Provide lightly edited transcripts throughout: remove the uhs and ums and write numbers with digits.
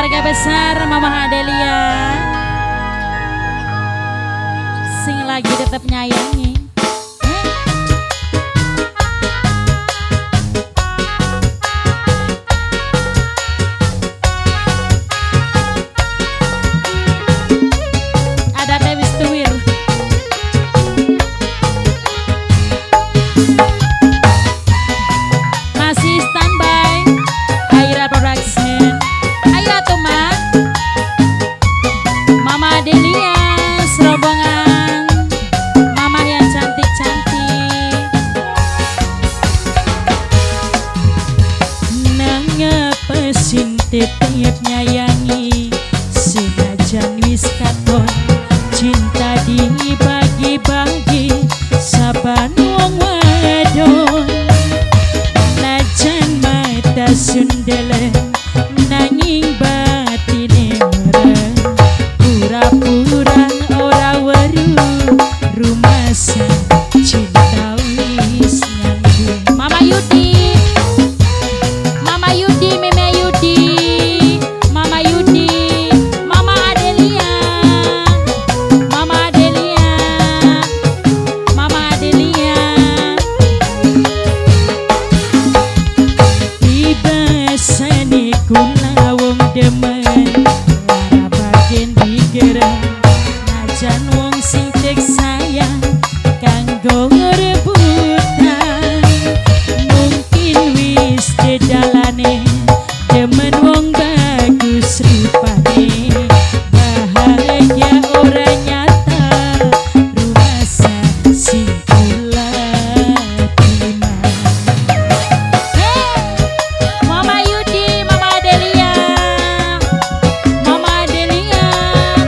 Keluarga besar Mama Adelia sing lagi tetep nyayangi. Ada Dewi Tuwir. Masih standby Aira Production. Ayo tuh Ma, Mama Adelia serombongan mama yang cantik-cantik. Nangapa sing tetep nyayangi senajan wis katon cinta dibagi-bagi saban wong wadon. Najan mata sundele nanging batine mereng, pura-pura ora weruh rumasa cinta wis nyambung. Mama Yudi, Mama Yudi, Meme Yudi, Mama Yudi, Mama Adelia, Mama Adelia, Mama Adelia. Dibasane kula wong demen lara bagen digereng, najan wong sing tek sayang kanggo rebutan. Mungkin wis dedalane demen wong bagus rupane, bahagia ora nyata rumasa sing kula terima. Hey, Mama Yudi, Mama Adelia, Mama Adelia,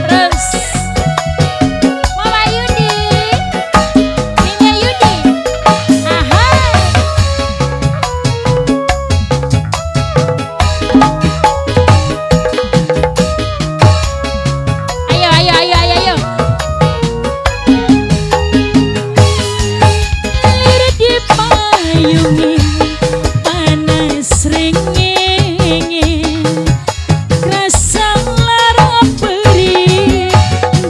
terus Mama Yudi, Mimi Yudi, aha. Ayo, ayo, ayo, ayo, ayo. Lir dipayungi panas srengenge, krasa lara perih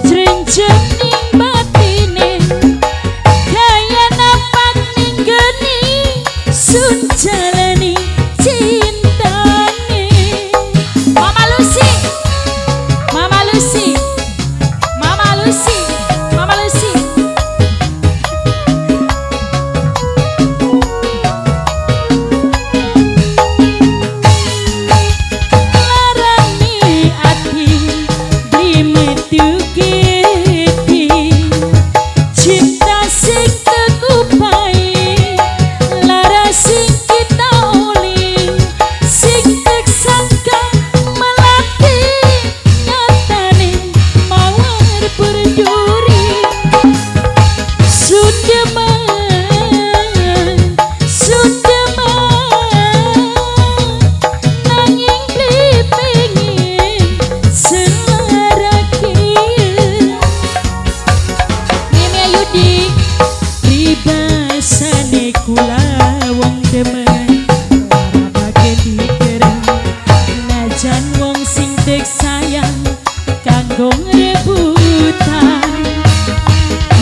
jrenjem ning batine, kaya napak ning geni sun jalani cintane. Mama Lucy, Mama Lucy, Mama Lucy, Mama Lucy. Larani ati bli metu getih, cinta sing tekupai lara sing kita oli, sing tek sangka melati nyatane mawar berduri. Sundeman, sundeman, nanging beli pengen selarake. Mimi Yudi, pribasane kula wong demen lara bagen dikereng, najan wong sing tek sayang kanggo rebutan.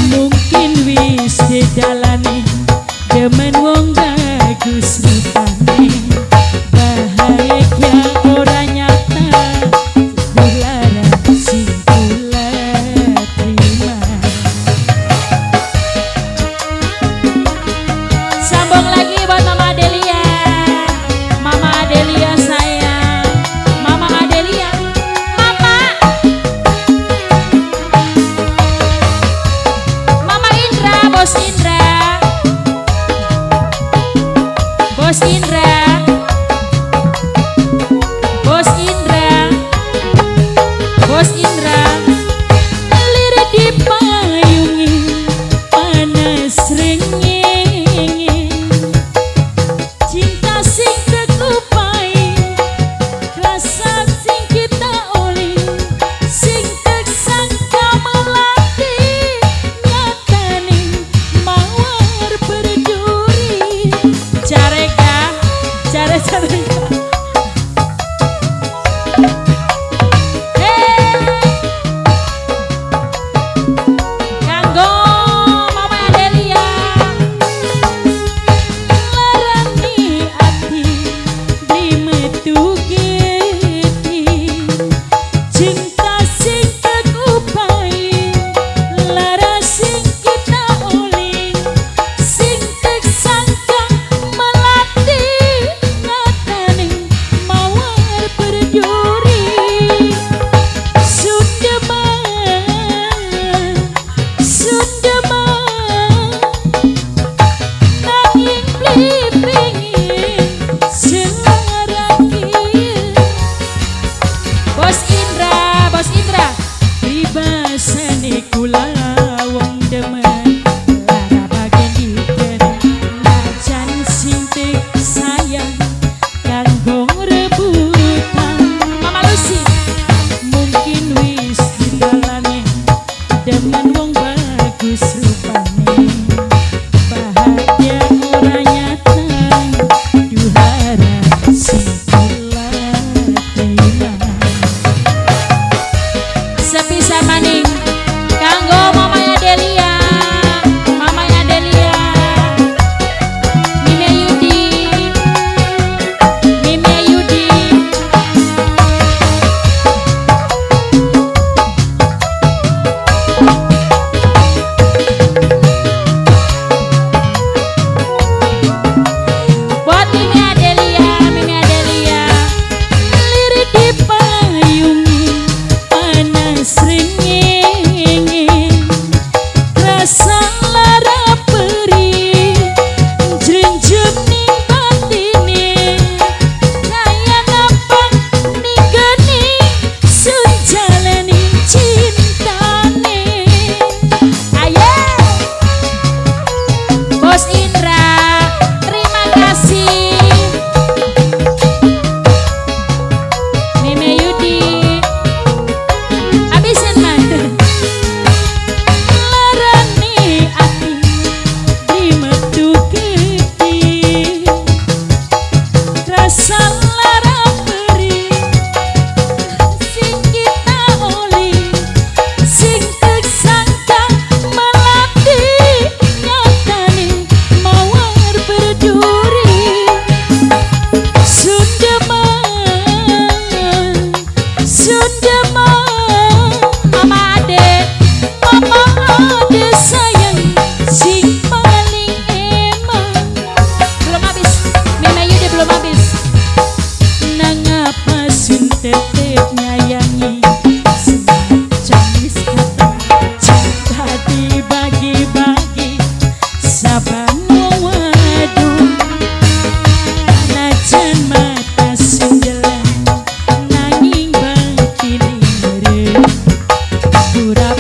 Mungkin wis dedalane demen wong bagus rupane, bahagia ora nyata lara sing kula terima. Sambung lagi buat Mama Adelia, Mama Adelia sayang, Mama Adelia, Mama, Mama Indra, Bos Indra, Bos Indra, Bos Indra, Bos Indra. Lir dipayungi panas srengenge, cinta sing tekupai rasa sing kita oli, sing tek sangka melati nyatane mawar berduri. Careka, care careka. Ora.